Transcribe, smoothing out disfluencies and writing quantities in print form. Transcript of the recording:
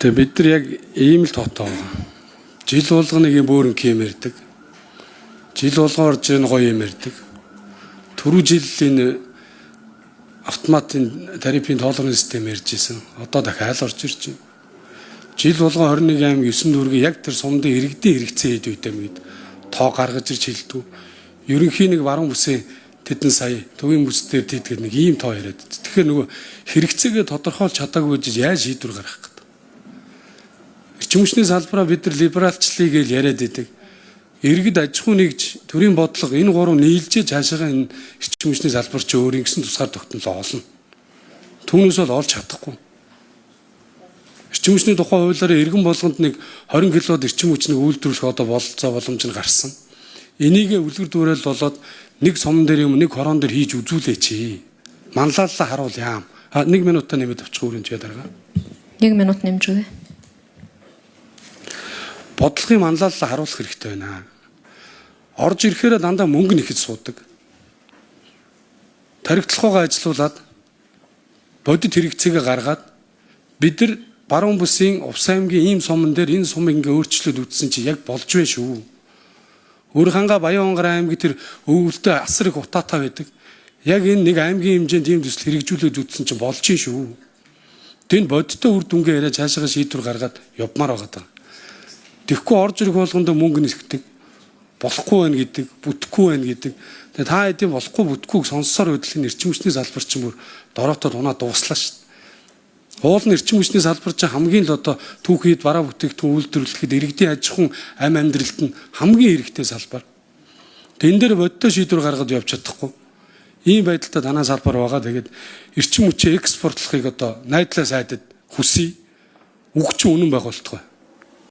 Тэгээ бид нар яг ийм л тоотой байгаа. Жил болгоно нэг юм бөөрөнхий юм ярьдаг. Жил болгон орж ирэн гоё юм ярьдаг. Түрүү жил энэ автоматын тарифын тоолрын систем ярьж исэн. Одоо дахиад орж ирж байна. Жил болгон 21 аймаг 9 дүүргийн яг тэр сумдын иргэдийн хэрэгцээ хэд үедээ мэд тоо гаргаж ирж хэлдэг. Ерөнхийн нэг баруун бүсийн тэдэн сая төвийн бүс дээр тэд нэг ийм тоо яриад. Тэгэхээр нөгөө хэрэгцээгээ тодорхойлж чадаагүй гэж яаж шийдвэр гаргах гэдэг. Эрчим хүчний салбараа бид нар либералчлалыг гэж яриад байдаг. Иргэд аж ахуй нэгж төрийн бодлого энэ гурав нийлжээ цаашаага энэ эрчим хүчний салбар чи өөр ингэсэн тусгаар тогтнолоо олно. Түүнээс бол олж чадахгүй. Эрчим хүчний тухай хуулиараа иргэн болгонд нэг 20 киловатт эрчим хүчнийг үйлдвэрлэх одоо бололцоо боломж нь гарсан. Энийг үлгэр дуурайл болоод нэг сум дээр юм нэг хорон дээр хийж үзүүлээч. Манлайллаа харуул яам. А 1 минутаа нэмээд авчих өрөөнд дарга. 1 минут нэмж өгье. Бодлогын манлайллаа харуулах хэрэгтэй байна. Орж ирэхээр дандаа мөнгө нэхэд суудаг. Тархитлагаагаа ажилуулад бодит хэрэгцээгээ гаргаад бид нар баруун бүсийн Увс аймгийн ийм суман дээр энэ сумыг ингээ өөрчлөлт үзсэн чи яг болж вэ шүү. Өөрханга Баян-Онгор аймгийн тэр өвөлтөө асар их утаатай байдаг. Яг энэ нэг аймгийн хэмжээнд ийм төсөл хэрэгжүүлээд үзсэн чинь болж ин шүү. Тэнд бодиттой үр дүнгээ яриа цаашаа шийдвэр гаргаад явмаар байгаа даа. Тэгэхгүй орж ирэх болгондоо мөнгө нисгдэг. Болохгүй байна гэдэг, бүтэхгүй байна гэдэг. Тэгээ та хэдийн болохгүй бүтэхгүйг сонссоор хөдөлгөний эрчим хүчний салбар чинь бүр дороотод унаа дууслаа шүү дээ. Уул нь эрчим хүчний салбар чинь хамгийн л одоо түүхийд бараа бүтээгдэхүүн үйлдвэрлэхэд иргэдийн аж ахуйн ам амьдралд нь хамгийн хэрэгтэй салбар. Тэн дээр бодиттой шийдвэр гаргад явж чадахгүй. Ийм байдалтай танаа салбар байгаа. Тэгээд эрчим хүчээ экспортлохыг одоо найдлаа сайдад хүсье. Үг чинь үнэн байх болтугай.